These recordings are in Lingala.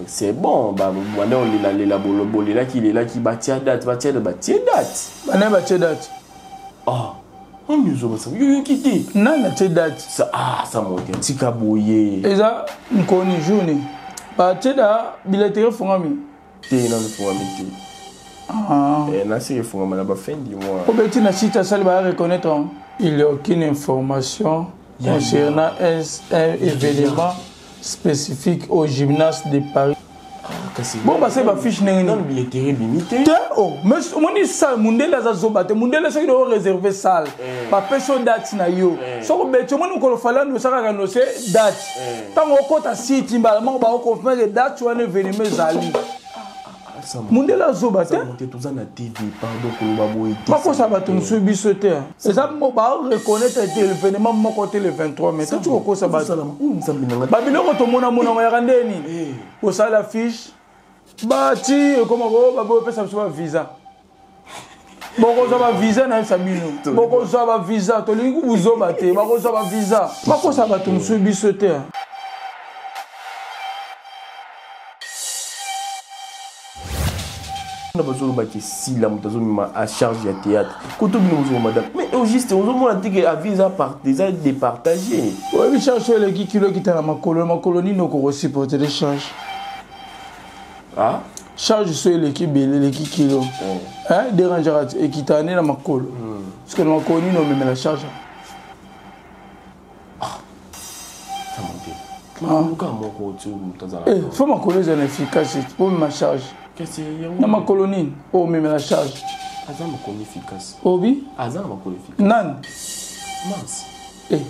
C'est bon, banda olelalela, bolelaki lelaki, batia date, batia date, batie date. Bana batie date. Ah, onyozobasa yoyoki te. Nani atie date? Ça, ah, ça monte tika boye. Eza nkoni journée batie da billetterie efungami. Te, nano efungami te. Ah. Eh, nasi efungama na bafin du mois. Obeti na site asali baya reconnaître. Il n'y a aucune information concernant un événement spécifique au gymnase de Paris. Bon, basali bafiche ndenge nini? Billetterie ebimi te. Te, o mais omoni salle, mundele aza zoba te. Mundele soki o réserve salle, bapesi yo date na yo. Soki obeti, omoni mokolo Fally anosakaka nose date, ntango okota site, mbala moko bakoconfirme ke date wana événement ezali. Mundele azoba te. Toza na TV, pardon, koloba boye te. Bakosa bato mosusu, biso te. Eza bareconnaître te événement moko te le 23 mai. Toti kokosa bato, babiloko tomona monango yaka nde nini? Osala fiche, bati ekoma bapesa biso bavisa. Bokozwa bavisa, nayebisa bino, bokozwa bavisa. Tolingi kubuzoba te. Bakozwa bavisa, bakosa bato mosusu, biso te. Na bazolobaki esila moto azomema a charge ya théâtre koto bino bozoma madame, mais au juste ozomona te ke avis eza départagé. Oyebi, charge oyo eleki kilo, ekita na makolo. Makolo nini okokosupporte de charge? Ah? Charge so eleki ebele, eleki kilo, dérangeaka te, ekitaka nde na makolo. Parce que na makolo nini omemela charge? Luka moko ti moto azala. Faut makolo ezala efficace po omema charge. Na makolo nini oyo omemela charge? Aza makolo efficace. Obi? Aza na makolo efficace. Nani? Mars. Eh.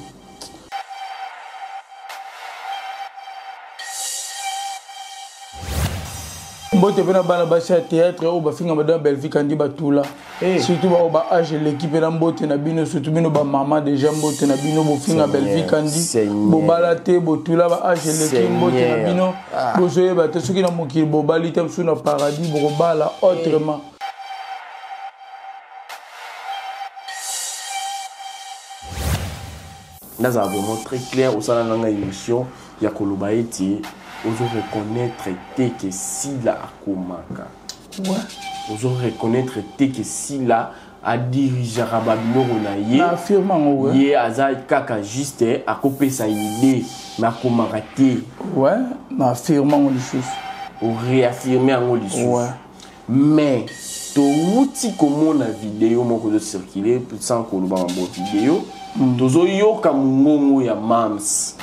Mbote mpe na bana basi ya théâtre oyo bafinga madame Belvi Kandi batula. Hey. Surtout baoyo ba age eleki mpe na mbote na bino, surtout bino bamama déjà, mbote na bino. Bofinga Belvi Kandi, bobala te, botula, ba age eleki, mbote na bino. Ah. Bozoyeba te soki na mokili bobali te, mosusu na paradis bokobala autrement. Nazala vraiment très clair, osala nanga émission ya koloba ete ozo reconnaître te ke Sila akomaka. Ozo reconnaître te ke Sila adirigeaka babiloko na ye. Affirme yango. Ye aza kaka juste akopesa idée, mais akomaka te. Ouais, na affirme yango lisusu. Oréaffirme yango lisusu. Mais towuti komona video moko ezocircule, sans koloba mambo video, tozoyoka mongongo ya Mams.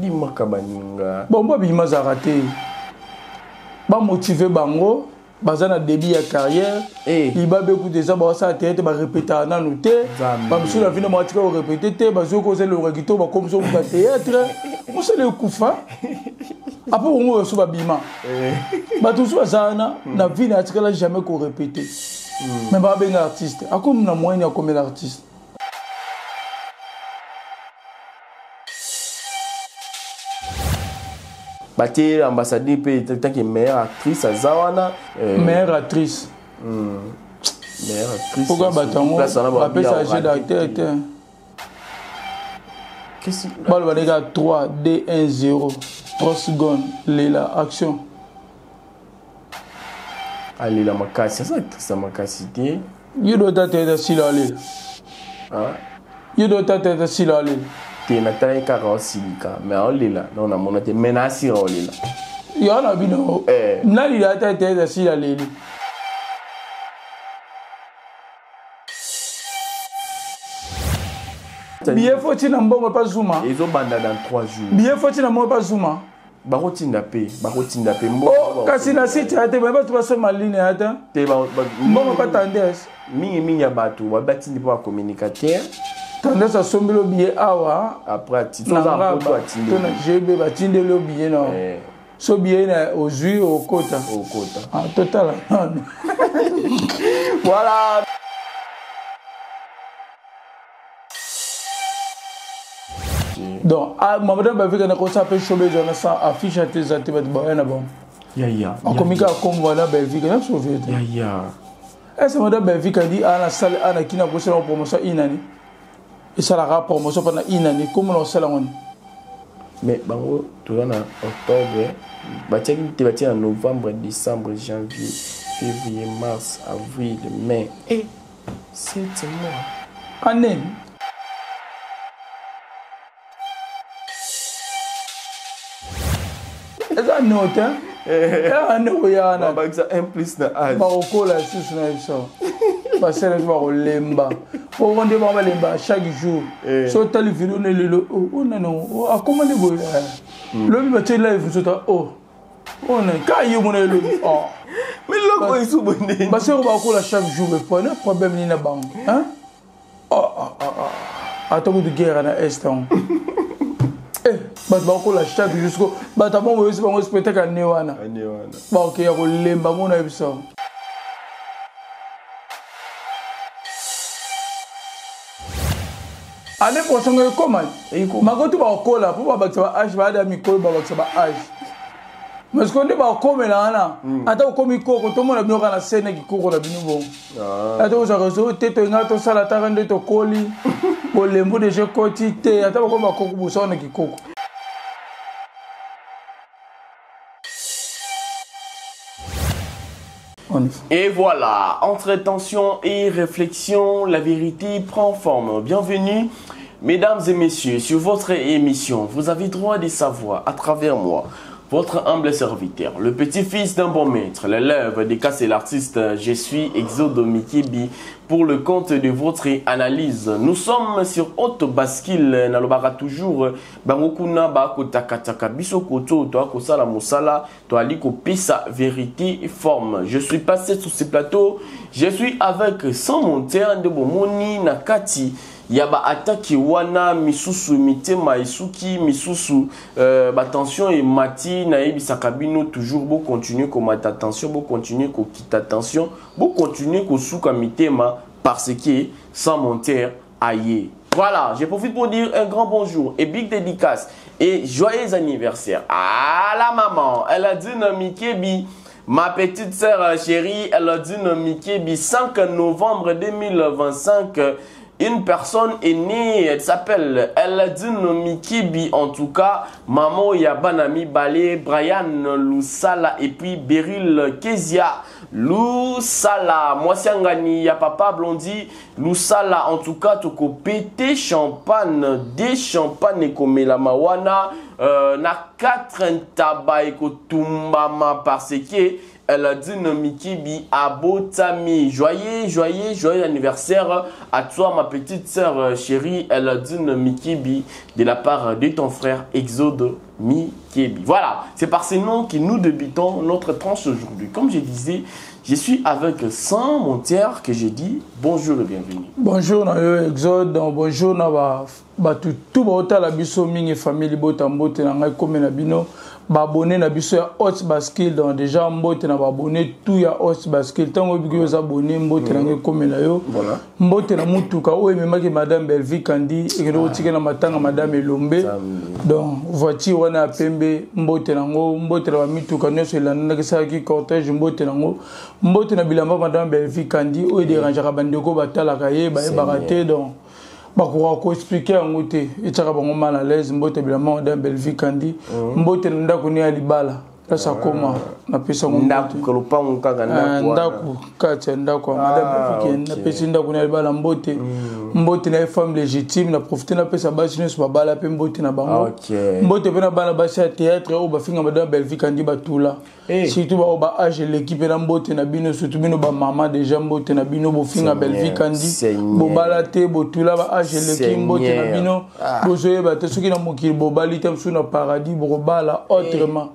Limaka baninga. Bon, bo bima azalaka te, bamotive bango, baza na début ya carrière. Libabe kuta eza baosala te ete barepetaka nanu te. Bamosusu na vino batika korepete te, bazwi kozela elonga kitoko, bakomisa okuta théâtre, mosala ekufa. Apo bongo oyo so babima, bato mosusu baza wana na vie na atikala jamais korepete, mais babenga artiste, akomi na moyen ya komela artiste. Batie ambassadeur mpe tant que meilleure actrice aza wana. Meilleure actrice. Meilleure actrice. Pourquoi bato yango bapesa jeu d'acteur te? Baloba ndenge 3 2 1 0, 3 secondes, lela, action. Alela makasi, aza actrice ya makasi te. Yo do tata eza sila alela. Yo do tata eza sila alela. Te, natala ye kaka osilika, mais aolela nao namona te, mais naasira olela. Yo na bino nalila ata te, eza sila leli. Billet faut tina mbongo pa Zuma. Ezobanda dans 3 jours. Billet faut tina mbongo pa Zuma. Bakotinda mpe, bakotinda mpe. Oh, kasi na site ya te, bato basomba ligne ya te. Te, mbongo pa tendance. Mingimingi ya bato batindi mpo bacommunicateur. Tendance asombeli yo billet awa. Après to na GB batindeli yo billet na so billet na ozwi, okota. Okota. Totala nano. Voilà. Donc madame bavika na kosala mpe show eza na sans affiche ate eza te, bato baya na bango. Akomi kaka kombo wana Belvika na sauve te. Ese madame Belvika di ana sale ana kina kosala promotion inani. Esalaka promotion pendant une année, comment osala ngo? Mais bango toza na octobre, batiaki te, batia na novembre, décembre, janvier, février, mars, avril, mai. Eh, 7 mois. Année. Eza no te, eza nde koya wana. Babakisa un plus na âge. Bakokola lisusu na biso, basala biso bakolemba po nde bango balemba chaque jour. So otali video ne lelo, onano akoma nde boye, lobi batie live mosusu ta o ona ka ye mona elobi. Mais loko esu bonde. Baseko bakola chaque jour, bepone problème nini na bango? Ata kutu guerre na est yango, bato bakola chaque jour. Siko bato abongo oyesi bango spectacle ane wana, bakokeya kolemba mona yebisa. Année prochaine ekoma makotu bakokola mpo babakisa ba age, bayada mikolo, babakisa ba age. Mais sikoyo nde bakomela wana, ata okomi koko, tomona bino kaka na sene kikoko na bino bongo. Ata ozwaka zo te, tolinga tosala taka nde tokoli bolembu deja ekoti te. Ata bakomi bakoko, bosala na kikoko. Et voilà, entre tension et réflexion, la vérité prend forme. Bienvenue, mesdames et messieurs, sur votre émission. Vous avez droit de savoir à travers moi, votre humble serviteur, le petit-fils d'un bon maître, l'élève des cas et l'artiste. Je suis Exode Mikebi pour le compte de votre analyse. Nous sommes sur Haute Bascule, nalobaka toujours, bango kuna bakotakataka, biso koto, to akosala mosala, to ali kopesa vérité forme. Je suis passé sur ce plateau, je suis avec Sans Monter de Bomoni na kati. Ya ba attaque wana misusu mitema esuki misusu ba tension emati. Nayebisaka bino toujours, bo continuer komata tension, bo continuer kokita tension, bo continuer kosuka mitema, parce que Sans Monter aye. Voilà, je profite pour dire un grand bonjour et big dédicace et joyeux anniversaire à la maman. Elle a dit Mikebi, ma petite sœur chérie, elle a dit Mikebi, 5 novembre 2025. Une personne est née, elle s'appelle Eladine Mikibi, en tout cas, maman Yabanami Balé, Brian Lusala et puis Beryl Kezia Lusala. Moi, Siangani, ya papa Blondie Lusala, en tout cas, toko pété champagne, des champagne comme la mawana, na 4 tabac et tumbama parce que Eladine Mikibi abotami. Joyeux, joyeux, joyeux anniversaire à toi, ma petite sœur chérie Eladine Mikibi, de la part de ton frère Exode Mikebi. Voilà, c'est par ces noms que nous débutons notre tranche aujourd'hui. Comme je disais, je suis avec Sans Montière que je dis bonjour et bienvenue. Bonjour Exode, bonjour na ba tout ba la biso mingi famille bota mbote na ngai comme na bino. Babonné na biso ya Haute Bascule, donc déjà mbote na babonné tout ya Haute Bascule. Tango biki yo abonné, mbote na ngai comme na yo. Mbote na mutuka oyo ememaki madame Belvi Kandi ekende kotika na matanga madame Elombe. Donc voiture wana ya pembe, mbote nango, mbote na ba mituka nyonso elandaki salaki cortège, mbote nango, mbote na bilamba madame Belvi Kandi oyo dérangeaka bandeko batalaka ye bayebaka te, donc bakoka koexplike yango te, etiaka bango mal à l'aise. Mbote bilamba madame Belvi Kandi, mbote na ndako ne ya libala place akoma, napesa yango. Ndako lopango kaka, ndako. Ndako kati ya ndako ya madame Belvi Kandi, napesi ndako na ya libala mbote. Mbote na ye femme légitime, na profite napesa basi nyonso babala mpe mbote na bango. Mbote mpe na bana basi ya théâtre oyo bafinga madame Belvi Kandi batula. Surtout bao ba âge l'équipe na mbote na bino, surtout bino ba mama déjà, mbote na bino bofinga Belvi Kandi bobala te, botula ba âge l'équipe, mbote na bino. Bozoyeba te soki na mokili bobali te, mosusu na paradis bokobala autrement.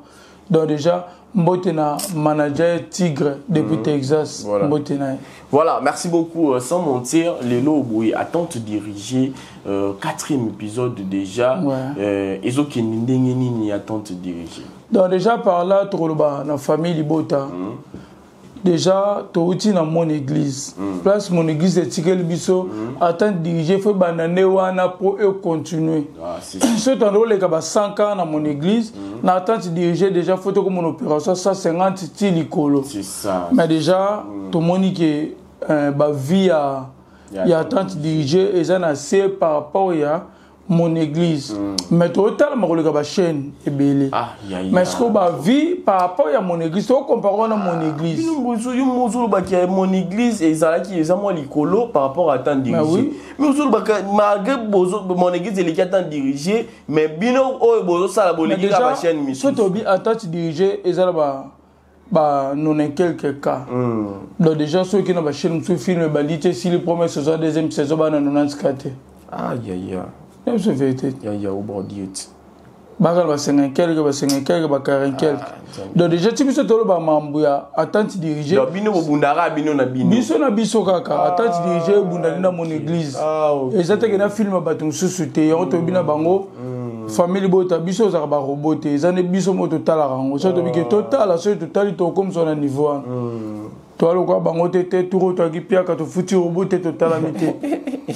Donc déjà mbote na manager Tigre depuis Texas, mbote na ye. Voilà, merci beaucoup. Sans mentir, Lelo Oboye, attente dirigée, 4e épisode déjà. Ezokende ndenge nini attente dirigée? Donc déjà par là, tokoloba na famille Libota. Déjà, touti na mon église. Place mon église etikeli biso, attente dirigée, faut banane wana pour eux continuer. Ah, c'est ça. Ce temps là, les gars, 100 ans dans mon église, na attente dirigée déjà, faut que mon opération 150 ti likolo. C'est ça. Mais déjà, tout le monde qui ba vie à ya attente dirigée eza na se par rapport ya mon église. Mais totalama koleka bachaîne ebele. Ah, ya, ya. Mais sikoyo bavie par rapport ya mon église, tokompare wana mon église. Bino bozolobaki ya mon église ezalaki eza mwa likolo par rapport à temps dirigé. Oui. Mais ozolobaka malgré mon église eleki à temps dirigé, mais bino oyo bozosala boleki kaka bachaîne so misusu. Tobi attente dirigée eza na ba nona quelques cas. Donc déjà soki na bachaîne mosusu, film ebandi te, esili première saison, deuxième saison, bana 94 te. Ah, ya ya. Na biso vérité. Ya ya, obordie ti. Bakala ba 50 quelque, ba 50 quelque, ba 40 quelque. Donc déjà ti biso toloba mambo ya attente dirigée. Donc bino bobundaka bino na bino. Biso na biso kaka, attente dirigée ebundani na mon église. Ah, ok. Eza teke na film ya bato mosusu te. Yango toyebi na bango famille bota biso ozalaka barobot te, eza nde biso moko totalaka yango. Soki tobiki totala, soki totali, tokomisa na niveau wana. Toalokola bango te te turo toyaki piaka, tofuti robot te, totalami te.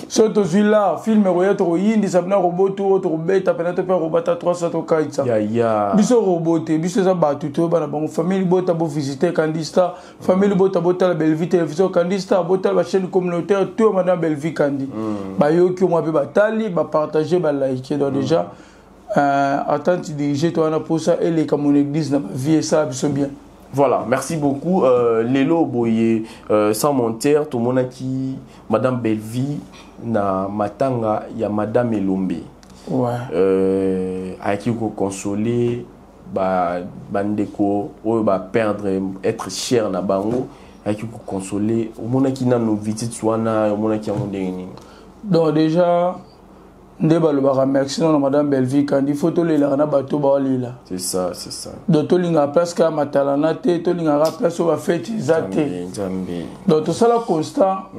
Soki tozwi la film ekoya, tokoyindisa mpena robot, turo tokobeta mpena to mpe robot ata 300 tokaisa. Ya ya. Biso robot te, biso eza bato toyeba na bango. Famille bota, bovisite Kandi Star. Famille bota, botala Bellevue Télévision, Kandi Star, botala bachaîne communautaire to madame Bellevue Kandi. Bayoki omwa mpe batali, bapartage, balike. Donc déjà attente dirigée to wana mposa eleka mon église na bavie, esala biso bien. Voilà, merci beaucoup. Lelo Boye, sans mentir, tout le monde qui Madame Bellevue na matanga ya Madame Elombe. Ayaki koconsoler ba bandeko oyo ba perdre être cher na bango, ayaki koconsoler. Omonaki nano visite wana, omonaki yango ndenge nini? Donc déjà nde balobaka merci na madame Bellevue Kandi, faut tolelaka na bato baolela. C'est ça, c'est ça. Donc tolingaka place kaka matalana te, tolingaka place oyo bafete eza te. Nzambe, Nzambe. Donc tosala constat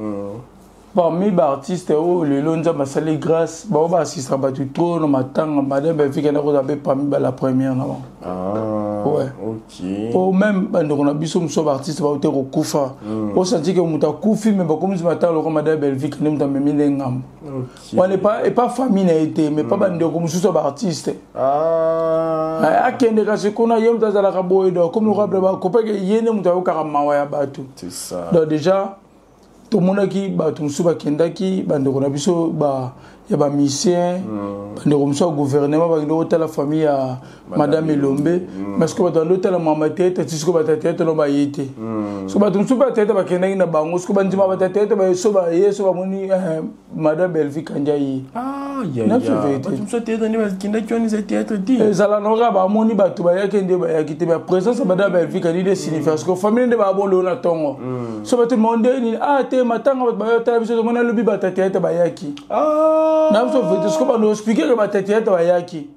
parmi baartiste oyo lelo Nzambe asali grâce, bao baassistaka bato trop na matanga, madame Bellevue Kandi akozala mpe parmi bala première na bango. Ah, Ouais. Ok. Po même bandeko na biso mosusu baartiste baute kokufa, osanti ke moto akufi, me bakomisi matanga lokola madame Bellevue Kandi moto amemi nde ngambo. Wana epa famille na ye te, mais pa bandeko mosusu ya baartiste. Ah. Akende kasi kuna ye moto azalaka boye, donc comme lokola bakopeke ye nde moto ayokaka mawa ya bato. C'est ça. Donc déjà tomonaki bato mosusu bakendaki, bandeko na biso ya bamusicien, bandeko mosusu ya gouvernement bakende kotala famille ya madame Elombe. Parce que bato bandi otala mama théâtre ti sikoyo bato ya théâtre no baye te. So bato mosusu mpe ya théâtre bakendaki na bango, sikoyo bandima bato ya théâtre baye, so baye, so bamoni madame Bellevue Kandi aye. Ah, ya Na biso ya. vérité. Bato mosusu ya théâtre nde bakendaki wana, eza théâtre te. Ezala na kaka bamoni bato bayaki nde bayaki te, baprésence ya madame Bellevue Kandi nde signifie, parce que famille nde babondoo na ntongo. So bato mao nde nini, ah te, matanga bato bayotala biso, tomoni alobi bato ya théâtre bayaki. Ah. Na biso vérité, sikoyo bando expliquer ke bato ya théâtre bayaki,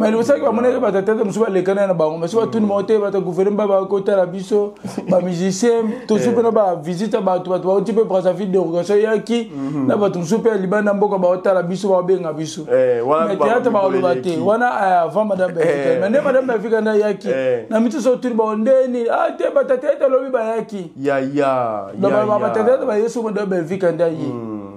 mais libosalaki bamonaki bato ya théâtre mosusu balekana na bango, mais so batuni bango te, bato ya gouvernement bakotala biso, bamusicien tosu mpe na bavisite ya bato, bato bauti mpe Brazzaville, dérogation eyaki na bato mosusu mpe ya libanda mboka, baotala biso, baobenga biso. Eh, wana Mais théâtre bakoloba te wana avant madame Bellevue. Mais nde madame Bellevue Kandi ayaki na miti, so otuni bango ndeni, ah te, bato ya théâtre alobi bayaki. Ya ya. Donc Ya bato ya ya. théâtre baye so madame Bellevue Kandi aye.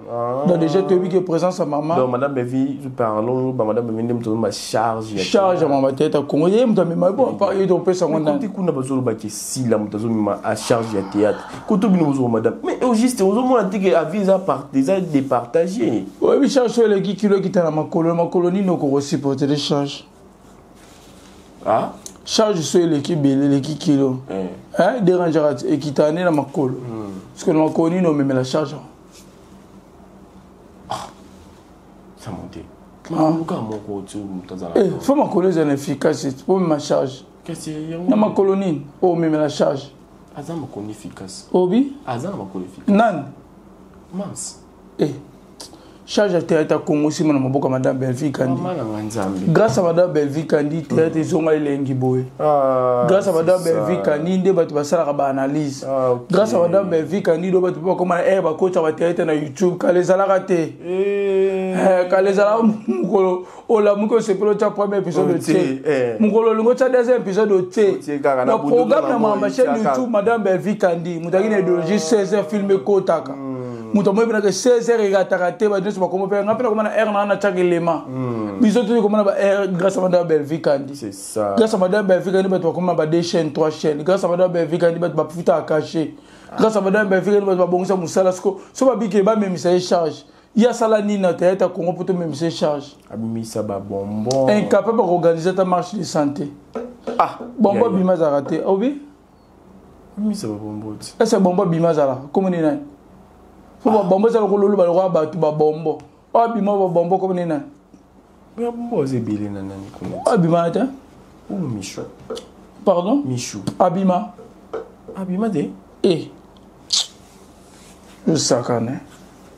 Ah. Donc déjà toyebi ke présence ya mama. Donc madame Bellevue, parlons, ba madame Bellevue nde moto azomba charge ya Charge ya mama théâtre Congo, ye moto amema bon pa ye topesa yango ndani. Kote kuna bazolobaki esila moto azomema a charge ya théâtre, koto bino bozoloba madame, mais au juste ozomona te ke avis eza eza départagé. Oyebi charge oyo eleki kilo, ekita na makolo, makolo nini okokosupporte de charge? Ah. Charge so eleki ebele, eleki kilo. Eh. Dérangeaka ti ekita nde na makolo, parce que na makolo nini omemela charge yango? Ça monte makolo kaka moko ti moto azala. Eh, faut makolo ezala efficace po omema charge. Kasi yango Na makolo nini oyo omemela charge? Aza na makolo efficace. Obi Aza na makolo efficace. Nani? Mams. Eh, charge ya théâtre ya Congo nsima na maboko ya madame Bellevue Kandi. Mama nanga Nzambe. Grâce à madame Bellevue Kandi, théâtre ezonga elengi boye. Ah, Grâce à madame c'est ça. Bellevue Kandi nde bato basalaka baanalyse. Ah, ok. Grâce à madame Bellevue Kandi ndo bato mpe bakóma na aire bakotisa bathéâtre na YouTube. Kala ezalaka te. Eh. Eh, kala ezalaka mokolo olamuki, osepeli, otya premier épisode. Otie, otie eh. mokolo olingi otya deuxième épisode, otie. Otie kaka na Donc butu programme na na moi, mama chaîne otia kaka. YouTube madame Bellevue Kandi, moto aki na idéologie, 16 heures film ekotaka. Moto amoyebi naka 16 heures ekataka te. Bato nyonso bakoma mpe nga mpe nakoma na aire na nga natiaka elema. Biso toti komona ba aire grâce à madame Bellevue Kandi. C'est ça. Grâce à madame Bellevue Kandi bato bakoma ba deux chaînes, trois chaînes. Grâce à madame Bellevue Kandi bato bafutaka cachet. Grâce à madame Belvi bato babongisa mosala. Siko so babiki bamemisa ye charge, ye asala nini na théâtre ya Congo mpo tomemisa ye charge? Abimisa babonbon. Incapable bakoorganiser ata marche de santé. Ah. Bombo abima azalaka te, obi. Abimisa babonbon ti. Ese bombo abima azalaka komoni nani? Po babombo eza lokola oloba lokola bato babombo oyo abima, babombo komoni nani? Babonbon aza ebele na nani kuna. Abima te. Oyo Michou. Pardon? Michou. Abima. Abima te. E osakana,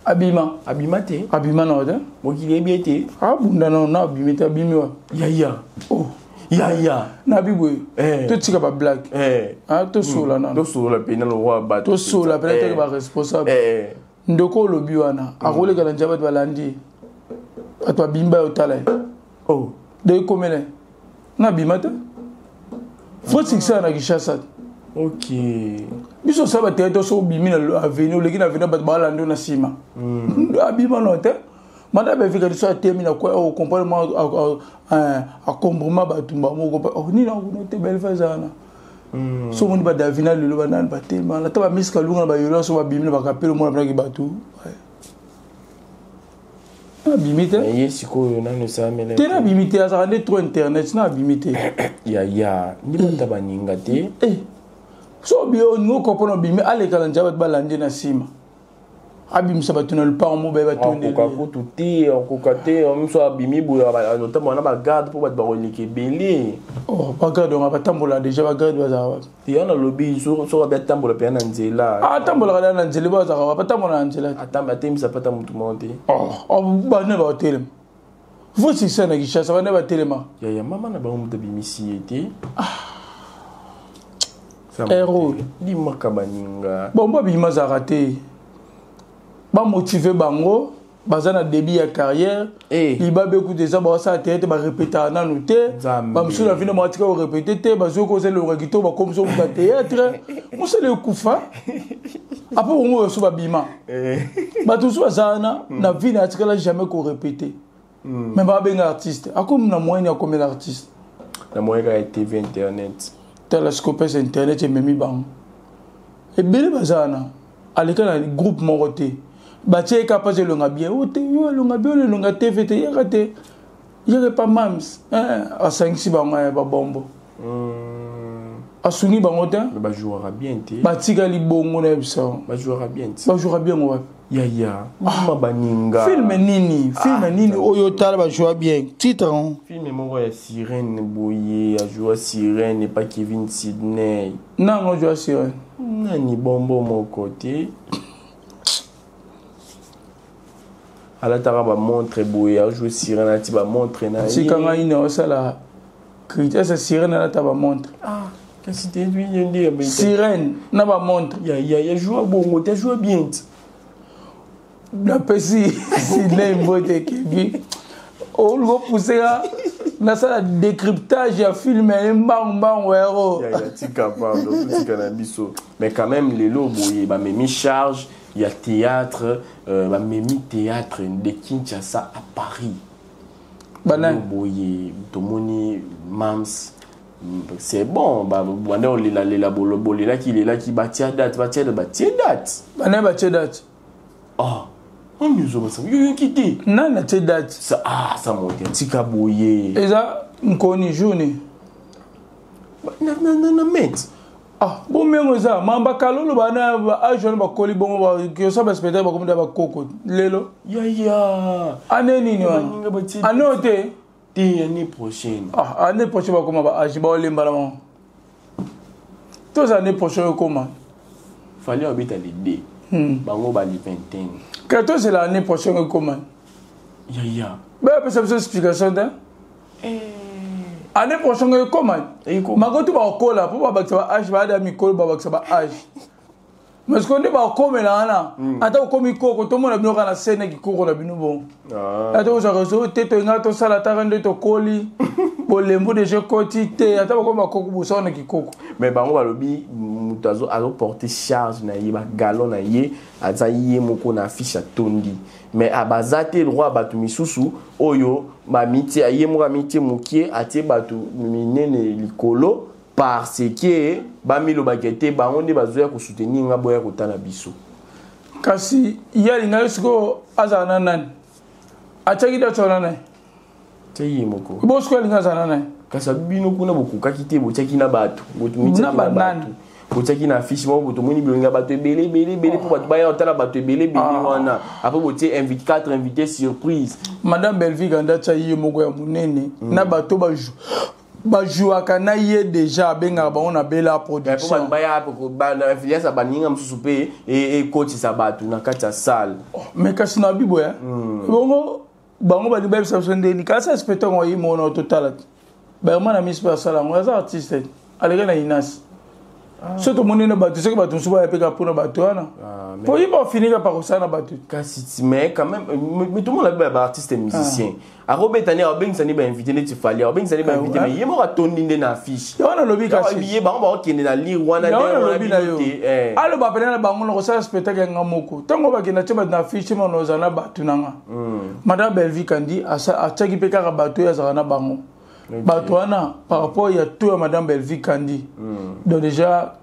abima. Abima te. Abima na te. Mokili yebi ete abunda na abimi te, abimi wa. Yaya. Oh. Yaya. Nabi boye. Eh. Totika bablague. Eh. Tosola nano. Tosolola pena lokwa bato. Tosola pena toke baresponsable. Eh. Ndeko olobi wana akoleka na nzela, bato balandi ye, bato babimi, bayotala ye. Oh. De ekomela ye na abima te, faut succès na Kinshasa. Ok. Biso osala batere to so obimi na avenue, oleki na avenue, bato balandi yo na nsima. Abima no te. Manda befika liso atemi na kwa ocomprendre mwa acombrement bato moko nini akuna te. Belva eza wana. So omoni badavina lelo, banani batelema ata bamiska lunga na bayolo so babimi na bakapele, omona mpenaki bato abimi te. Mais ye sikoyo nano esalamela. Te, nabimi te, azalaka nde trop internet na abimi te. Yaya, ndi bata baninga te. Eh, so obi oningi okopona, obimi, aleka na nzela, bato balandi na nsima, abimisa bato na lupango mo baye. Akoka Batondeli. Kutu te, akoka te. Miso abimi boye, notamment wana bagarde mpo bato bakoleka ebele. Oh, bagarde yango batambola déjà, bagarde bazalaka wapi? Te, wana alobi soki abi atambola mpenza na nzela. Atambolaka da na nzela, bazalaka wapi? Batambola na nzela te. Atemisa pata motu moko te. Oh, bane batelema, faut succès na Kinshasa, bane batelema. Yaya, mama na bango moto abimisi ye te. Héros. Limaka baninga. Bombo abima azalaka te, bamotive bango, baza na début ya carrière. Eh. Libabe kutu eza baosala te ete barepetaka nanu te. Nzambe. Bamosusu na vino batika korepete te, bazwi kozela elonga kitoko, bakomisa okuta théâtre, mosala ekufa. Apo bongo oyo so babima. Bato mosusu baza wana na vie na atikala jamais korepete, mais babenga artiste, akomi na moyen akomela artiste. Na moyen kaka ya TV, internet. Tala scopes, internet ememi bango ebele. Baza wana, aleka na groupe moko te, batie ye kaka mpasi elonga bien o te, yo elonga bien, oyo elonga TV te, yaka te, yaka pa mams. Asangisi bango ya babombo. Asungi bango te. Mais bajouaka bien te. Batikali bongo na yebisa. Bajouaka bien te. Bajouaka bien wapi? Yaya, mama baninga. Film nini? Film nini oyo otala bajoua bien? Titre yango? Film moko ya sirène boye, ajoua sirène epa Kevin Sydney. Nango joua sirène? Nani, bombo moko te, alataka bamontre boye, ajoue sirène, alati bamontre na ye. Tika ngai na osala critique. Ese sirène alata bamontre? Ah, kasi te, ye nde. Sirène na bamontre? Ya ajoua bongo te, ajoua bien te. Napesi Sidney mbote. Kebi oluka opuseka nasala décryptage ya film ya ye mbangu mbangu yaro. Ya tika, pardon, totika na biso. Mais quand même lelo boye bamemi charge ya théâtre, bamemi théâtre de Kinshasa à Paris. Banani? Lelo boye tomoni mams, c'est bon, banda olelalela, bolelaki lelaki, batia date, batia date, batie date. Banani batie date? Ah, onyozobasa yoyoki te? Nani atie date? Sa, ah, sa mote, tika boye. Eza nkoni journée. Na met. Ah, bomengo eza mamba kalolo, bana age wana bakoli bongo, bakiosa baspectacle, bakomi da bakoko lelo. Yaya. Ane nini wana? Baninga batie. Ane oyo te. Te, année prochaine. Ah, année prochaine bakoma ba age, baolemba na bango. Toza année prochaine okoma. Fally abeta les deux. Bango bali vingtaine. Ke tozela année prochaine ekoma. Yaya. Bayapesa biso explication te. Année prochaine ekoma. Ekoma. Makotu bakokola mpo babakisa ba age, bayada mikolo, babakisa ba age, mais sikoyo nde bakomela wana, ata okomi koko, tomona bino kaka na scène kikoko na bino bon. Ah. Ata kozwa réseau te, tolinga tosala ataka nde tokoli, bolembu deja ekoti te, ata bakomi bakoko, bosala na kikoko. Mais bango balobi moto azoporte charge na ye, bagalon na ye, aza ye moko na affiche atondi, mais baza te droit bato misusu oyo bamitie. Ye moko amitie mokie, atie bato minene likolo. Parce que bamilobaka te bango nde bazoya kosoutenir nga, boya kotala biso. Kasi ye alingaki sikoyo azala na nani? Atiaki date wana nani? Te, ye moko. Bo sikoyo alingi azala na nani? Kasi bino kuna bokokaki te, botiaki na bato. Na banani? Botiaki na affiche moko, boto omoni bilongi ya bato ebele ebele ebele, mpo bato baya kotala bato ebele ebele wana. Après botie invité, 4 invité surprise. Madame Bellevue Ganda atya ye moko ya monene na bato bajouaka na ye déjà, abengaka bango na Bela Production. Bato baya na influence ya baninga mosusu mpe ekotisa bato na kati ya salle. Mais kasi na biboya bongo, bango balingi bayebisa biso ndeni kasi spectacle oyi mona totala te. Bayoma na misi mpe asala yango, aza artiste, aleki na Inas. So tomoni na bato, soki bato mosusu baya mpe kaka mpona bato wana, mpo ye bafinika pa kosala na bato. Kasi mais quand même, mais tout le monde a baartiste musicien akobeta nde abengisa nde bainvité neti Fally, abengisa nde bainvité, mais ye moko atondi nde na affiche. Yango nalobi kasi. Ye bango bakokende na lire wana. Yango nalobi na yo, aloba pene na bango na kosala spectacle yanga moko. Ntango bakenda tie bato na affiche, mana ozala na bato nanga. Madame Bellevue Kandi atiaki mpe kaka bato oyo azalaka na bango, bato wana par rapport ya to ya madame Bellevue Kandi. Donc déjà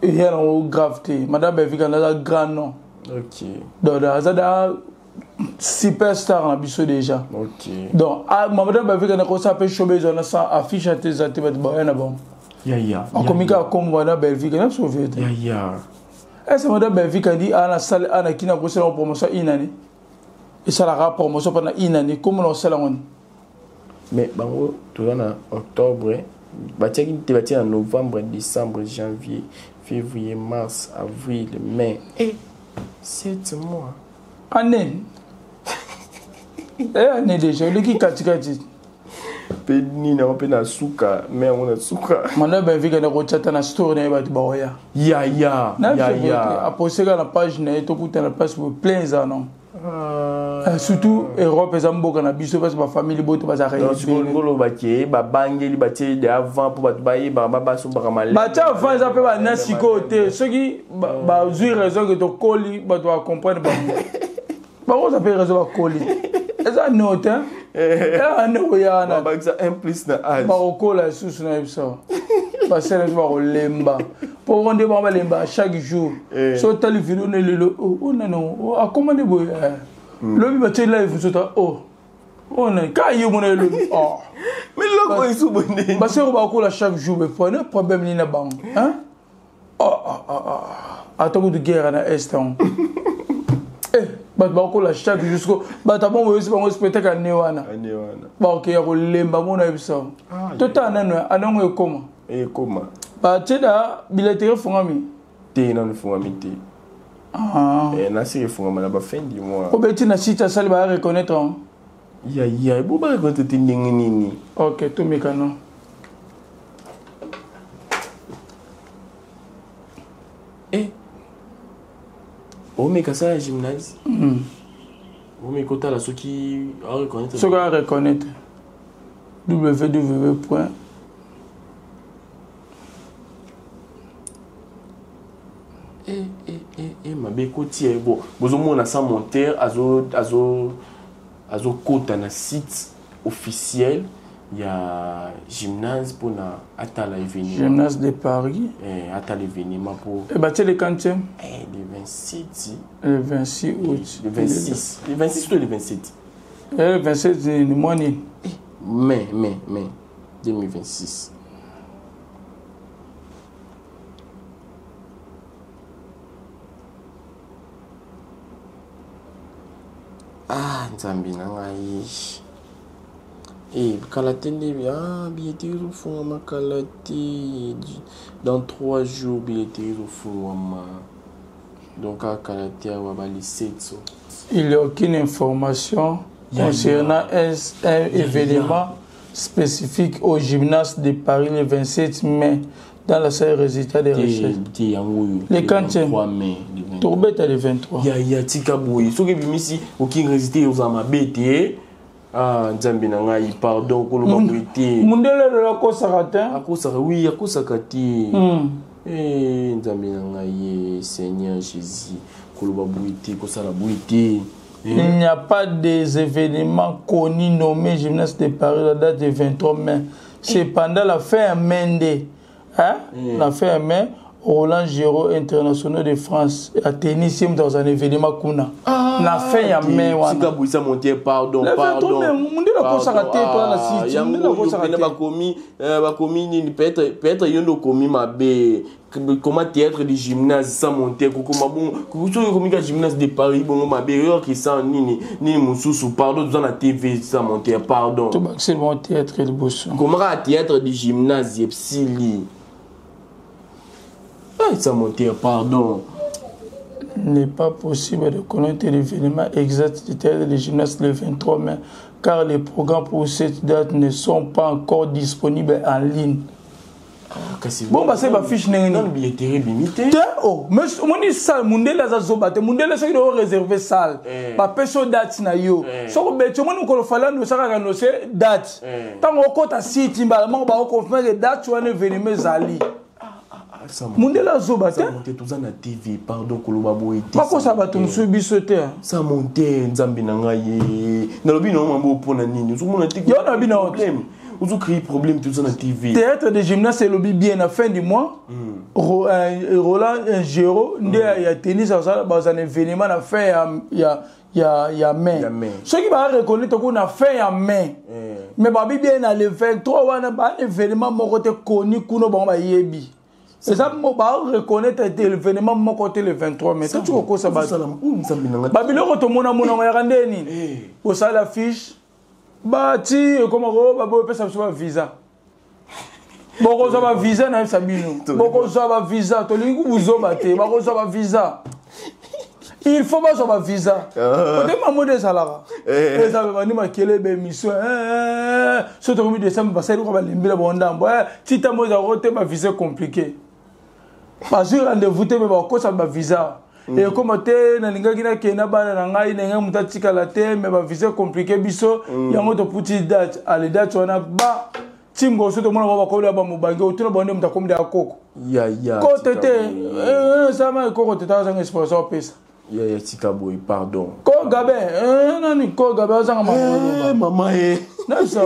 eya nango grave te. Madame Bellevue Kandi aza grand nom. Donc aza da superstar na biso déjà. Donc madame Bellevue Kandi akosala mpe showbiz wana sans affiche ate eza te, bato baya na bango. Akomi kaka kombo madame Bellevue Kandi, biso vete. Ese madame Bellevue Kandi ana sale ana kina kosala promotion inani, esalaka promotion mpona inani, kombo na kosala ngoni. Mais bango toza na octobre, batiaki te, batie na novembre, décembre, janvier, février, mars, avril, mai et 7 mois. Année e année déjà oleki katikati. Mpe nini yango mpe na suka mai yango na suka. Madame Bellevue Kandi akotia ta na story na ye, bato baoya. Ya ya. Aposte kaka na page na ye, tokutana place boye, plein eza non. Surtout Europe eza mboka na biso, parce bafamille boto bazalaka. Ngoloba ke babangeli batie de avant mpo bato bayebaka, basombaka maleme. Batie avant eza mpe bana sikoyo te. Soki bazwi raison ke tokoli, bato bacomprendre bango, bakoza mpe raison, bakoli eza no te, eza nde koya wana. Bakisa un plus na age. Bakokola lisusu na yebiso, basele biso bakolemba, mpo nde bango balemba chaque jour. So otali video ne lelo, o nano akoma nde boye, lobi batie live mosusu, o ona ka ye mona elobi. Mais loko esu boye. Baseko bakola chaque jour, bepo ne problème nini na bango? Ata kutu guerre na Est yango, bato bakola chaque jour. Siko bato abongo boyesi bango spectacle ane wana, bakokeya kolemba mona yebisa. Totala nano anango ekoma. Ekoma. Batie da billetterie efungami? Te, nano efungami te. Nasi efungama na bafin du mois. Obeti na site asali, baya reconnaître? Ya ya, bo bareconnaître te ndenge nini? Ok, tomeka no. Eh, omeka sala ya gymnase, omeka otala soki areconnaître. Soki areconnaître www point. Eh, eh, eh, eh, mabe ekoti ye. Bo bozomona sans monteur azokota na site officiel ya gymnase mpona atala événement. Gymnase de Paris. Eh, atala événement mpo. Batie le quantième? Eh, le 27. Le 26 août. Le 26, le 26 to le 27? Eh, le 27 ni mwa nini? Mai 2026. Ah, nzambe na ngai e, kala te nde. Ah, billetterie ezofungwama kala te, dans 3 jours billetterie ezofungwama, donc kala te awa bali 7 so. Il n'y a aucune information concernant un événement spécifique au gymnase de Paris le 27 mai dans la salle. Résultat des recherches. Te, yango oyo. Le quantième? 3 mai. Tokobeta le 23. Ya ya, tika boye, soki ebimisi aucune résultat, ozala mabe te. Ah, nzambe na ngai, pardon, koloba boye te. Mundele lelo akosaka te. Akosaka, oui, akosaka te. Eh, nzambe na ngai, Seigneur Jésus, koloba boye te, kosala boye te. Il n'y a pas des événements connus nommés Gymnase de Paris la date du 23 mai. Cependant, la fin mai nde. Hein? Na fin ya mai, Roland Giraud international de France ya tennis, ye moto akozala na événement kuna. Na fin ya mai wana. Tika boyisa monte, pardon. Le 23 Pardon. mai, mundele akosaka te, Pardon. toza na Ah, site. yango Mundele oyo akosaka pene te. bakomi nini, peut-être yo nde okomi mabe. Comment théâtre de gymnase sans monter, kokoma bongo, soki okomi ka gymnase de Paris bongo mabe, yoki sans nini nini mosusu. Pardon, toza na TV sans monter, pardon. Tobakisi bon théâtre liboso. Koma kaka théâtre de gymnase epsili. Ah, sans monter, pardon. N'est pas possible de connaître l'événement exact du théâtre de gymnase le 23 mai, car les programmes pour cette date ne sont pas encore disponibles en ligne. Kasi Bon, basali bafiche ndenge nini? Nanu billetterie ebimi te. Te, oh, mais omoni salle, mundele aza zoba te. Mundele soki o réserve salle, bapesi yo date na yo. Soki obeti, omoni mokolo Fally anosakaka anose date, ntango okota site, mbala moko bakoconfirme ke date wana événement ezali. Mundele azoba te. Sans monter, toza na TV, pardon, koloba boye te. Bakosa bato mosusu, biso te. Sans monter, nzambe na ngai ye, nalobi na mambo mpona nini, ozomona te? Yo nalobi na yo te. Problème, ozocréer problème, toza na TV. Théâtre de gymnase elobi bien na fin du mois, Roland Gero nde ya tennis bazala na événement na fin ya mai. Ya mai. Soki bareconnaître kuna na fin ya mai, mais babi bien na le 23 wana baa na événement moko te koni kuna, bango bayebi eza mo bareconnaître te événement moko te le 23 mai. Toti kokosa bato. Ozosalama, oyo nzambe na ngai. Babiloko tomona monango yaka nde nini? Osala fiche, bati ekomako babopesa biso bavisa, bokozwa bavisa, nayebisa bino, bokozwa bavisa. Tolingi kubuzoba te, bakozwa bavisa, il faut bazwa bavisa. Kote mamode ezalaka, eza bandi makele baémission. So tokomi décembre, basali kwa balembela bondambo ti ntango ezalako te, bavisa compliqué, bazwi rendez-vous te, me bakosa bavisa. Ekoma te, nalingaki nakende na bana na ngai, ndenge moto atikala te, me bavisa compliqué biso yango, toputi date. Ale date wana ba ntimbo so tomona bao bakomi bamobange, otuna bao nde moto akomi ya koko. Ya ya. Kote tika te. boye. Sama ekoko te, tazanga expression opesa. Ya ya, tika boye, pardon. Ko gabe, nani ko gabe azanga mambo. Mama e. Nayebisa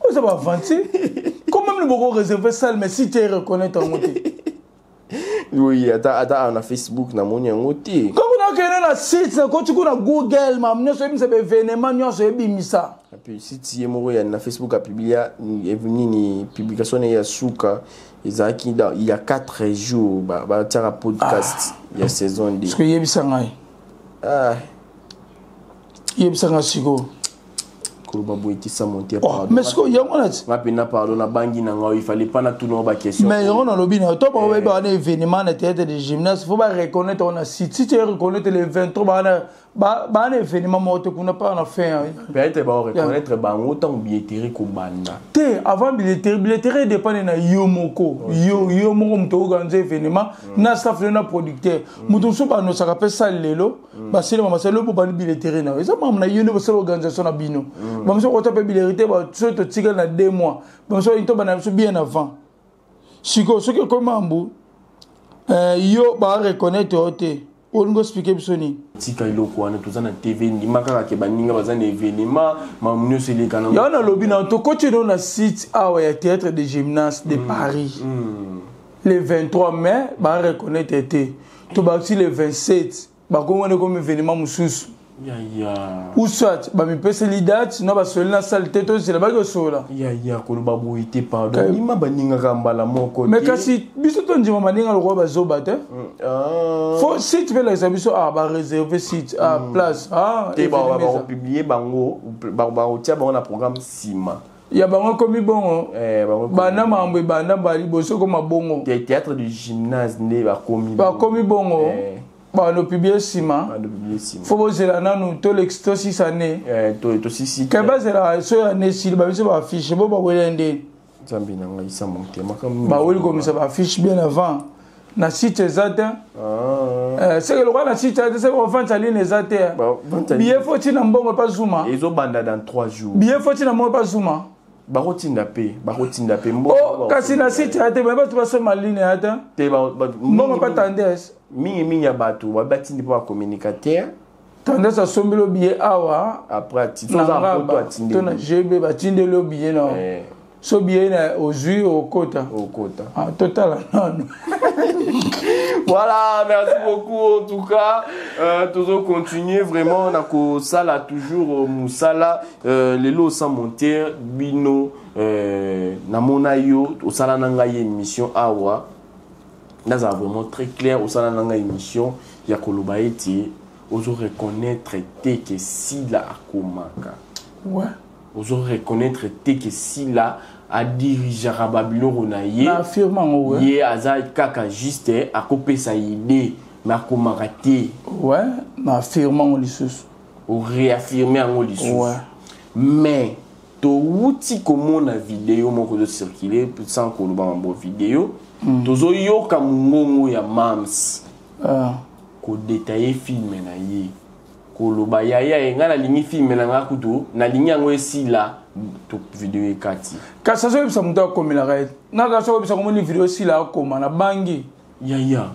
oza baaventure, quand même boko réserver salle, mais si te reconnaître yango te. Oui, ata na Facebook namoni yango te. Comme nakende na site, nakoti kuna Google, mamu nyonso ebimisa, baévénement nyonso ebimisa. Api site ye moko ya na Facebook apublia nini, publication na ye ya suka ezalaki il y a 4 jours, batiaka podcast ya saison 2. Parce que yebisa ngai. Ah. Yebisa ngai sikoyo. Koloba boye te, sans monter. Oh, Pardon. Mais sikoyo yango na ti. Nga mpena pardon, nabangi na ngai, il fallait pas natuna baquestion. Mais yango nalobi na yo, to bango bayeba wana événement na théâtre de gymnase, faut bareconnaître wana site. Si tu reconnaître le 23, bana événement moko te kuna mpa na fin. Peut-être baoreconnaître bango ntango billetterie kobanda. Te, avant billetterie, billetterie edépendre na yo moko, yo moko moto oorganize événement na staff na producteur. Moto mosusu banosaka mpe sale lelo, baselema basali oyo, bobandi billetterie na yo, eza makambo na yo nde bosala organisation na bino. Bamosusu kota mpe billetterie te, soki totikali na 2 mois, bamosusu balingi tobanda biso bien avant. Sikoyo soki ekomi mambu, yo bareconnaître yo te, olingi oexpliquer biso nini? Tika eloko wana, toza na TV, ndima kaka ke baninga baza na événement, makambo nyonso eleka na. Yango nalobi na tokoti no na site awa ya théâtre de gymnase de Paris, le 23 mai bareconnaître te, tobakisi le 27, bakomi wana ekomi événement mosusu. Ya ya. Ou soit bamipeseli date na basoli na salle te, tozela baki osola. Ya ya, koloba boye te, pardon, ndima baningaka mbala moko Mais te. Kasi biso tondima baninga lokola bazoba te. Ah. Faut site mpe elakisa biso, ah, baréserve site, ah, place, ah, Te, événement eza. bakopublie bango, bakotia bango na programme nsima. Ya bango ekomi bongo. Bango. Banda makambo ebanda mbala liboso ekoma bongo. Te, théâtre du gymnase nde bakomi. Bakomi bongo. Banopublie nsima. Banopublie nsima. Faut bozela nanu tolekisi tosisa ne. Tosisi. Ke bazela so ya ne esili, babiso baaffiche bo bawela nde. Nzambe na ngai, sa motema makambo. Baweli komisa baaffiche bien avant na site eza te. Seke lokola na site eza te, seke ovandisa line eza te. Vente en Billet faut tina mbongo epa Zuma. Ezobanda dans 3 jours. Billet faut tina mbongo epa Zuma. Bakotinda mpe Oh, kasi na site ya te, baye bato basomba line ya te. Te, mbongo epa Tendance. Mingimingi ya bato batindi mpo bacommunicateur. Tendance asombeli yo billet awa. Après na poto. Ngaba Atindi. to na GB, batindeli yo billet na. So billet na ozwi, okota. Okota. Ah, totala nano. Voilà, merci beaucoup en tout cas. Toujours continuer vraiment na kosala toujours mosala lelo sans monter bino namona yo osala na ngai émission awa, nazala vraiment très clair, osala na ngai émission ya koloba ete ozo reconnaître te ke Sila akomaka. Ozo reconnaître te ke Sila adirigeaka babiloko na ye. Na affirme yango, ouais. Ye aza kaka juste akopesa idée, mais akomaka te. Ouais, na affirme yango lisusu. Oréaffirme yango lisusu. Mais towuti komona video moko ezocircule, sans koloba mambo video, tozoyoka mongongo ya Mams kodétailler film na ye, koloba: "Yaya ye, ngai nalingi film na ngai, kutu nalingi yango esila to video ekati." Kasi azoyebisa moto akomelaka ye, nga kasi oyebisa komoni video esila akoma na bangi. Yaya.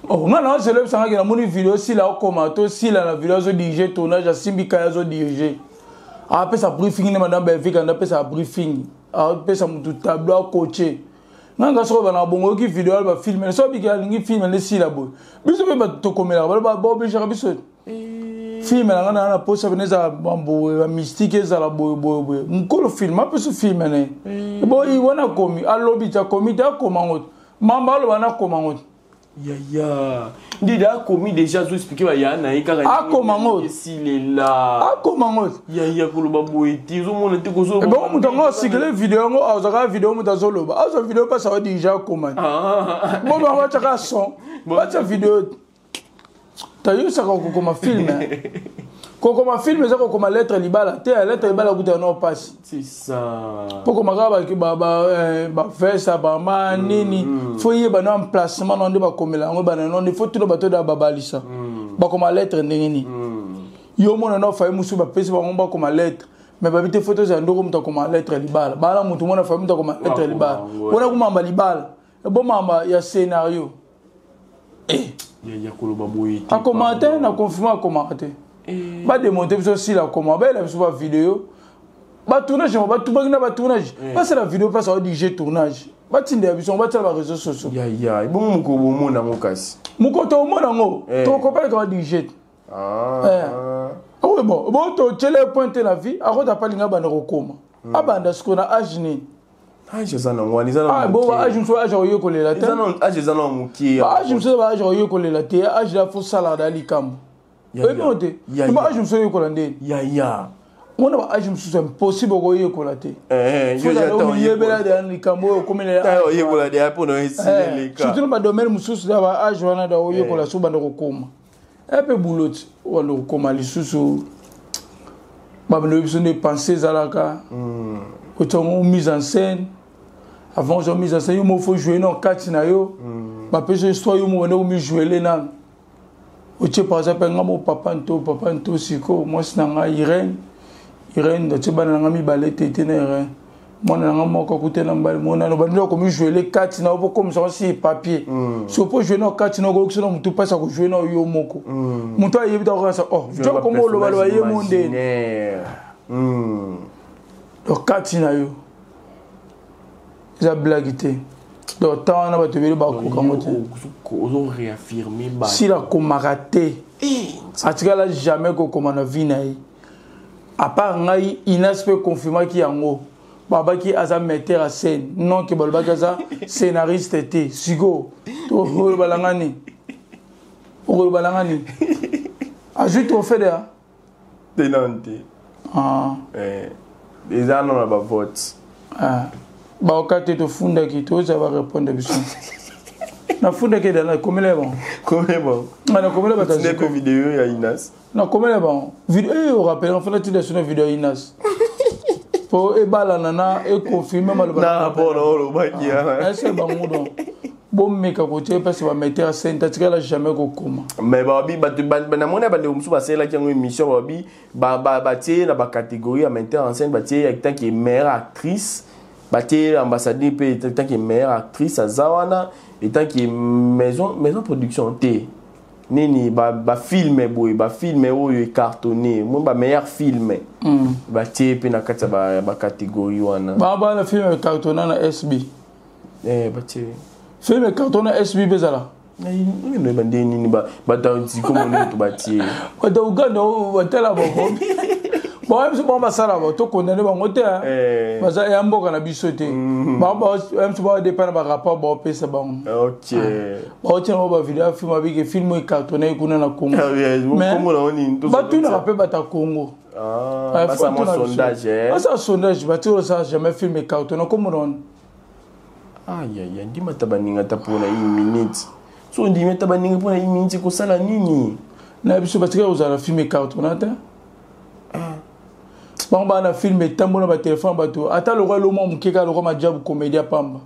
Oh, nga na ozela oyebisa ngaki namoni video esila akoma to sila na video azodirige tournage, asimbi kai, azodirige, apesa briefing nde madame Belvika nde apesa briefing, apesa motu tableau, akoche. Nga nga soko bana bongo, oyoki video alo bafilm, so biki alingi film nde sila boye. Biso mpe bato tokomelaka, baobligeaka biso. Film na nga na posa pene ezala boye, bamystique ezala boye boye boye. Mokolo film apesa film na ye boyi wana, akomi, alobi ti akomi te, akoma ngo mamba, aloba nakoma ngo. Yaya, ndidi akomi déjà, azoexpliquer baya na ye kaka. Akoma ngo. Esilela. Akoma ngo. Yaya, koloba boye te, ozomona te. Bongo moto yango asikele video yango, azwaka video, moto azoloba, azwa video mpasi aodirige, akoma bo bango batiaka son, batia video. Tayosaka kokoma film, kokoma film eza kokoma lettre libala te. Lettre libala kuta no mpasi. C'est ça. Mpo koma kaka baverse bama nini, faut yeba no emplacement no nde bakomela yango, bana no nde faut tuna bato da babalisa bakoma lettre ndenge nini. Yo mona no faye mosusu bapesi bango bakoma lettre, mais babi te, faut tozala ndoko moto akoma lettre libala, bala motu mona faye moto akoma lettre libala wana, komamba libala ebomamba ya scénario. Ya koloba boye te. Akoma te, na confirme akomaka te. Badémonter biso sila akoma, bayela biso bavideo, batournage, batubaki na batournage, basala video mpasi aodirige tournage, batindela biso, batiala baréseau sociaux. Yaya, ebongo mokolo bomona yango kasi? Mokolo tokomona yango, tokopeleka badirige. Oui, bon bon, totyele point te na vie, akota pa alinga abanda kokoma, abanda sikoyo na age nini? Age eza nango wana, eza Bo age mosusu, age akoyekolela te. Age eza na moke. Age mosusu, ba age akoyekolela te, age la faut salaka da likambo oyebi te. Ba age mosusu oyekola ndeni? Yaya. Mona ba age mosusu impossible okoyekola te, oyebela deya likambo oyo okomelela deya mpona esileleka. Surtout na badomaine mosusu da ba age wana da oyekola, so banda kokoma epe boulot ti obanda kokoma lisusu, babanda biso nde pensée ezalaka otiango mise en scène. Avant ozwa mise en scène, yo mo faut jouer na kati na yo, bapesi histoire, yo mo bande komijouele nano. Otie par exemple nga mo papa nto, papa nto sikoyo mwasi na ngai Irene, Irene atie bana na ngai mibale tete na Irene, mwana na ngai moko akutela mobali monano, bandi okomi kati na yo po komisa si papier. So po jouer na kati na okolokisa na motu mpasi akojouer na yo moko, motu ayebi ta kokasa, oh, jo komo olobaloba ye mo ndeni. Donc kati na yo eza blague te. Donc ntan wana bato ebele bakokango te. Sila akomaka te, atikala jamais kokoma na vie na ye. À part ngai, Inas mpe confirmaki yango, babaki aza metteur à scène, non ke balobaki aza scénariste te. Sikoyo okolobalanga nini? Okolobalanga nini? Azwi trophée de Te, nano te. Eza nano na bavote. Baoka te, tofundaki, toza barépondre biso. Nafundaki edala, nakomela bango. Komela bango. Nakomela bato. Mpe video ya Inas. Nakomela bango video oyo orappele, nafanda tinda so na video ya Inas po ebalana na econfirme maloba. Na mpona olobaki. Ese bango, donc bomeka kotia mpasi bametteur scène, tatikala jamais kokoma. Mais babi bato namoni bandeko mosusu basalelaki yango émission, babi batie na bacatégorie ya metteur en scène, batie en tant que meilleure actrice, batie ambassadeur mpe en tant que meilleure actrice, aza wana en tant que maison production te. Nini ba film boye, ba film oyo ecartonné, moi ba meilleur film. Batie mpe na kati ya ba catégorie wana. Ba na film ecartonné na SB. Eh, batie. Film ecartonné na SB mpe ezala. Nini bande nini bato to batie. Bato Uganda batala bango. Bango biso bango basala bango tokondane bango te, baza ya mboka na biso te. Bango biso badépend na barapport baopesa bango. Baotia bango bavideo ya film abike film ecartonné kuna na Congo. Batunaka mpe bato ya Congo. Basala Basala sondage, batie osala jamais film ecartonné komona wana. Ayaya, ndima ata baninga ata mpona une minute. So ondimi ata baninga mpona une minute, ekosala nini? Na biso batikali kozala film ecartonné te. Bango baa na film etambola batelefone bato, ata lokwa eloko mwa moke kaka lokwa Majabu Comédie ya pamba.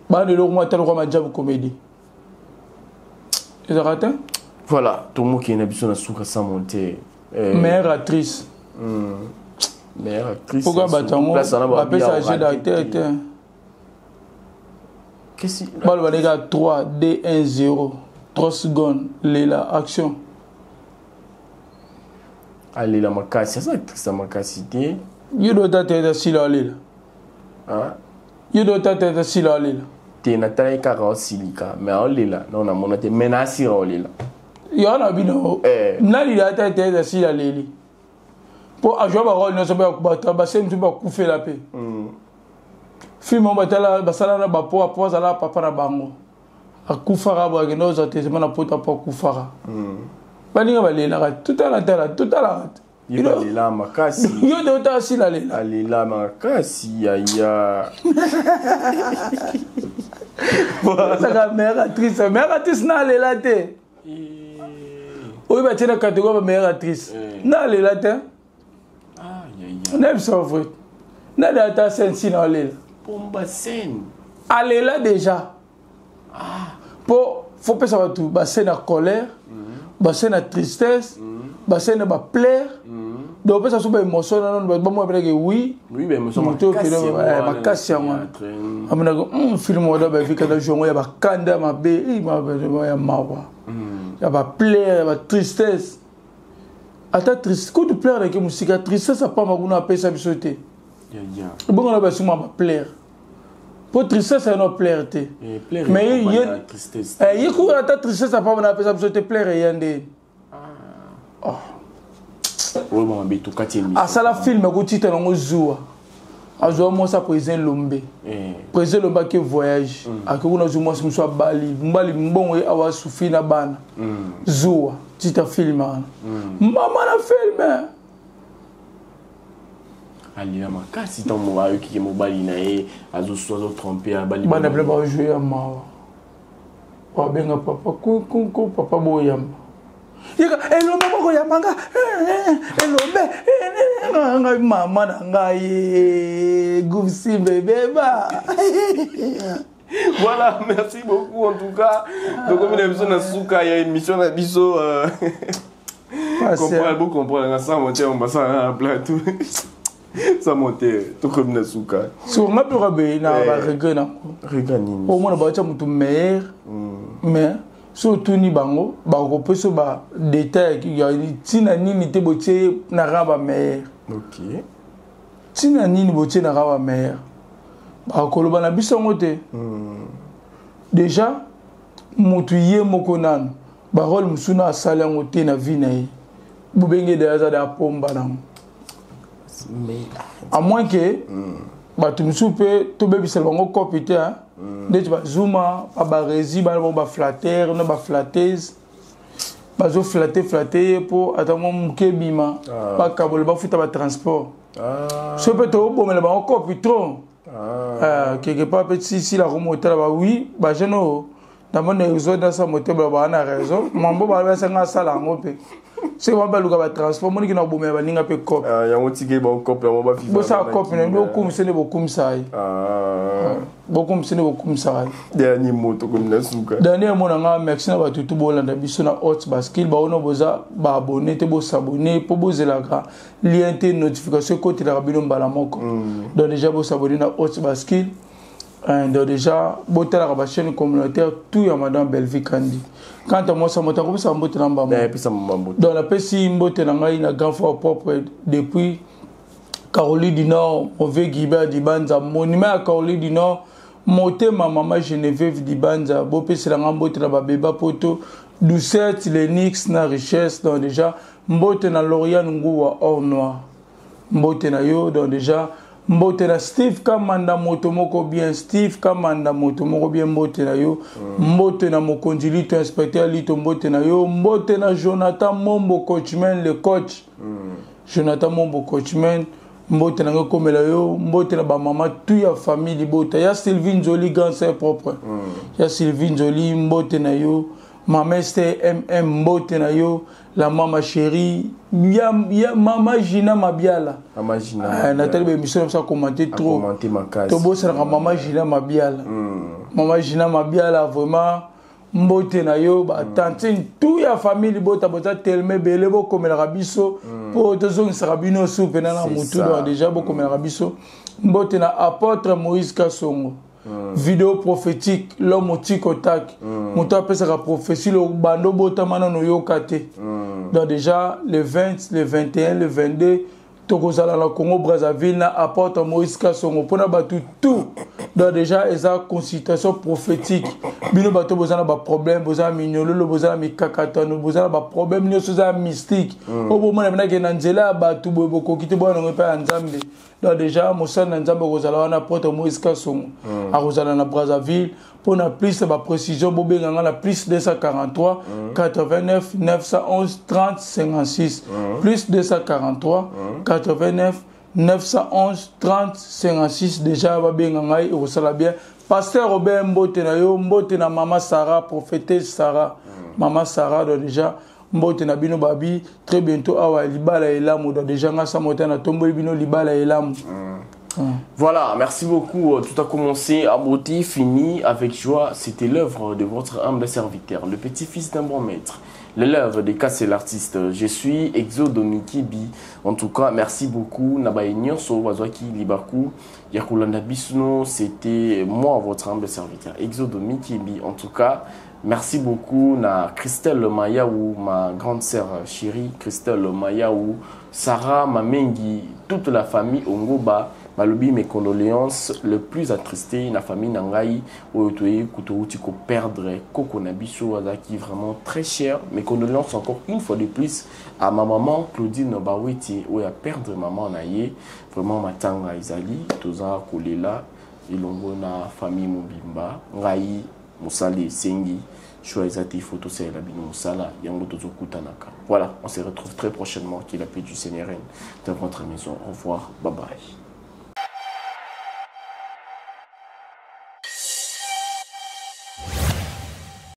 Baa na eloko mwa ata lokwa Majabu Comédie ezalaka te. Voilà, tomokende na biso na suka sans monter. Meilleure actrice. Meilleure actrice. Pourquoi bato yango bapesa jeu d'acteur te? Baloba ndenge 3 2 1 0, 3 secondes, lela, action. Alela makasi, aza actrice ya makasi te. Yo do tata eza sila alela. Yo do tata eza sila alela. Te, natalaki kaka osilika, mais aolela nao namona te, mais naasira olela. Yo na bino nalila ata ete eza sila leli mpo azwa barole nyonso bato base mosusu bakufela mpe film oyo batala basala na bapo apo azala papa na bango akufaka boye, akende ozwa testament na poto apo akufaka. Baninga balelaka, totala tala totalaka. Ye balela makasi. Yo nde otala sila lela. Alela makasi yaya. Azaka meilleure actrice, meilleure actrice na alela te. Oyo batie na catégorie ba meilleure actrice na alela te. Nayebisa vrai, nalela ata scène na alela. Pomba scène. Alela déjà mpo faut pesa bato bascène ya colère, bascène ya tristesse, bascène ya bapleurs. Donc opesa so baémotion nano bato bamona mpenake oui. Moto makasi yango wana amonaka film wana bavikana jongo ya bakanda ya mabe, ya mawa, ya bapleurs, ya batristesse. Ata kutu pleurs nake mosika, tristesse apamba kuna apesa biso te. Ebongo na basuma bapleurs po tristesse ayano pleurs te, mais ye kuka ata tristesse apamba na apesa biso te, pleurs eya ndeni. Asala film ekotita nango zuwa, azwa mwasi ya président Lombe. Président Lombe ake voyage, ake kuna azwi mwasi mosusu, abali mobali, mbongo ye awa asufi na bana. Zuwa tita film wana, mama na film. Alela makasi ntango ayokiki mobali na ye azotrompe, abali. Bana bino bajoue ya mawa, babenga papa kunkunku, papa boyamba yeka elombe moko yambanga elombe ngai mama na ngai gufsimbe beba. Voilà, merci beaucoup en tout cas. Donc comme na biso na suka ya émission na biso, comprendre, beaucoup comprendre sans monter, on passe à un plateau. Sans monter, tout comme na suka. So nga mpe kabe na baregret nango. Regret nini? Omona batia motu meilleur, mais so otuni bango bakopesa badétail ya ntina nini te botie na rang bameilleur. Ntina nini botie na rang bameilleur, bakoloba na biso yango te. Déjà motu ye moko nano barole mosusu na asali yango te na vie na ye, bobenge deya aza de apomba nango, à moins que bato mosusu mpe tobebisela bango kopi te, ndeti bazuma babaresi bana bango baflatter na baflatteuse, bazoflatte flatte ye mpo ata mwa moke ebima, bakabola, bafuta batransport. So mpe tobomela bango kopi trop quelque part mpe sisila komotala ba oui bajeune oyo namoni raison nasa motema baa na raison mambo basanga asala yango mpe soki bango baluka batransport moniki na kobomela baninga mpe cope. Yango tike bango cope yango bafifa. Bosala cope na bokumisa nde bokumisaka ye, bokumisa nde bokumisaka ye. Dernier mot, tokomi na suka. Dernier mot na nga, merci na bato tu bolanda biso na Hot Bascule. Baono boza baabonné te, bosabonner mpo bozelaka lien te, notification ekotelaka bino mbala moko. Donc déjà bosabonner na Hot Bascule. Donc déjà botalaka bachaîne communautaire tout ya madame Bellevue Kandi. Quant à moi, ça moto akopesa mbote na mbambo. Epesa mbote. Donc napesi mbote na ngai na grand frère propre depuis Caroline du Nord, mauvais Guibert Dibanza, monument ya Caroline du Nord, motema mama Geneviève Dibanza, bopeselanga mbote na babeba poto Doucette, Lenix na richesse. Donc déjà mbote na Lauriane Nguwa or noir, mbote na yo. Donc déjà mbote na Steve Kamanda, moto moko bien, Steve Kamanda, moto moko bien, mbote na yo. Mbote na mokonzi Lito, inspecteur Lito, mbote na yo. Mbote na Jonathan Mombo coachman, le coach Jonathan Mombo coachman, mbote na ngai komela yo. Mbote na bamama tu ya famille libota ya Sylvie Nzoli, grand sœur propre ya Sylvie Nzoli, mbote na yo. Mama Ester mm, mbote na yo, la mama chérie ya, ya mama Gina Mabiala. Mama Gina. Natali baémission na biso, akommente trop. Akommente makasi. Tobosanaka mama Gina Mabiala. Mama Gina Mabiala, vraiment mbote na yo. Batantine tout ya famille libota, boza telema ebele, bokomelaka biso mpo tozongisaka bino su mpena na motu. Donc déjà bokomelaka biso. Mbote na apôtre Moïse Kasongo, vidéo prophétique, l'homme otiko tak, moto apesaka prophétie bando botama nano oyoka te. Donc déjà le 20, le 21, le 22, tokozala na Congo Brazzaville na apôtre Moïse Kasongo mpona bato tout. Donc déjà eza consultation prophétique. Bino bato boza na baproblème, boza na minyololo, boza na mikakatano, boza na baproblème nyonso eza ya mystique, oyo bomona penake na nzela ya bato boye bokoki te, boya nango epai ya Nzambe. Donc déjà mosali na Nzambe akozala wana, apôtre Moïse Kasongo akozala na Brazzaville. Mpona plus ya baprécision, bobenga nga na plus 243 89 911 30 56, plus 243 89 911 30 56. Déjà babenga ngai, ekosala bien. Pasteur Robert, mbote na yo. Mbote na mama Sarah, prophétesse Sarah, mama Sarah. Donc déjà mbote na bino. Babi très bientôt awa libala elamu. Donc déjà nga sa moto natomboli bino libala elamu. Voilà, merci beaucoup. Tout a commencé à beauté, fini avec joie. C'était l'œuvre de votre humble serviteur, le petit-fils d'un bon maître. L'élève de Cassel l'artiste. Je suis Exo Mikibi. En tout cas, merci beaucoup. Na baye nyonso bazwaki libaku ya kolanda biso. C'était moi, votre humble serviteur, Exo Mikibi. En tout cas, merci beaucoup na Christelle Mayaou, ma grande sœur chérie, Christelle Mayaou, Sarah Mamengi, toute la famille Ongoba. Balobi mes condoléances le plus attristé na famille na ngai oyo toye kutouti ko perdre koko na biso azalaki vraiment très cher. Mes condoléances encore une fois de plus à ma maman Claudine Baweti oyo a perdre maman na ye. Vraiment matanga ezali, toza kolela elongo na famille mobimba. Ngai mosali esengi choix eza te, il faut tosalela bino mosala yango tozokutanaka. Voilà, on se retrouve très prochainement. Qu'il la paix du Seigneur règne dans votre maison. Au revoir, bye bye.